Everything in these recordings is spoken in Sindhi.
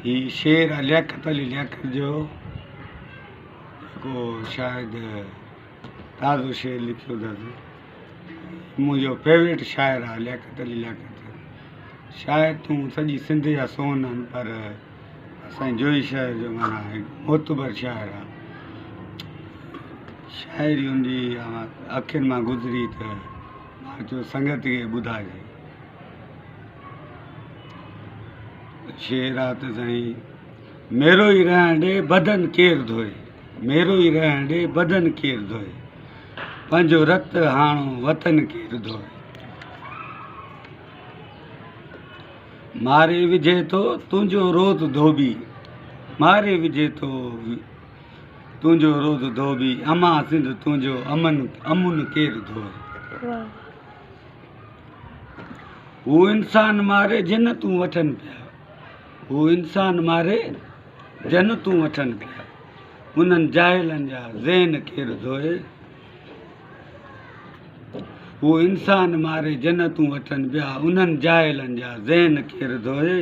هي شعر آ لياقت علي لياقت جو، جيڪو شايد تازو شعر لکيو اٿس. منهنجو فيوريٽ شاعر آ لياقت علي لياقت. شاعر تون سڄي سنڌ جا سون آهن، پر اسان جي جوئي شهر جو معنيٰ هڪ معتبر شاعر آ. شاعري هن جي اکين مان گذري ته مان چيو سنگت کي ٻڌائجي. شعر آ ته سائين ميرو ئي رهڻ ڏي بدن ڪير ڌوئي، ميرو ئي رهڻ ڏي بدن ڪير ڌوئي، پنهنجو رت هاڻو وطن ڪير ڌوئي. ماري وجهي ٿو تنهنجو روز ڌوٻي، ماري وجهي ٿو تنهنجو روز ڌوٻي، امان سنڌ تنهنجو امن امن ڪير ڌوئي. هو انسان ماري جنتون وٺن پيا، هو انسان ماري جنتون وٺن پيا، انهن جاهلن جا ذهن ڪير ڌوئي. هو انسان ماري جنتون وٺن پيا، انهن جاهلن جا ذهن ڪير ڌوئي.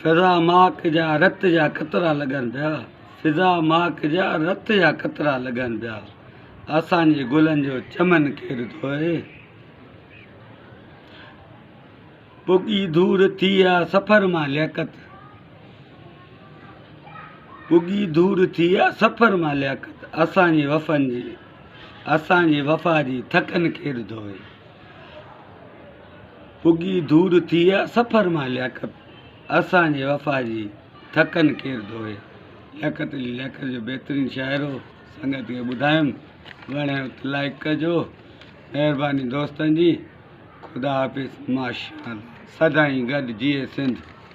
فضا ماڪ جا رت جا قطرا لڳن پيا، فضا ماڪ جا رت جا قطرا لڳن پيا، اسان جي گلن جو چمن ڪير ڌوئي. پڳي ڌوڙ ٿي آ سفر مان لياقت، پڳي ڌوڙ ٿي آ سفر مان لياقت، اسان جي وفن جي اسان جي وفا جي ٿڪن ڪير ڌوئي. پڳي ڌوڙ ٿي آ سفر مان لياقت، اسان جي وفا جي ٿڪن ڪير ڌوئي. لياقت علي لياقت جو بهترين شاعر هو. سنگت کي ٻڌايم، وڻيو ته لائيڪ ڪجو. مهرباني دوستن جي. خدا حافظ. ماشاءالله. سدائين گڏ. جيئي سنڌ.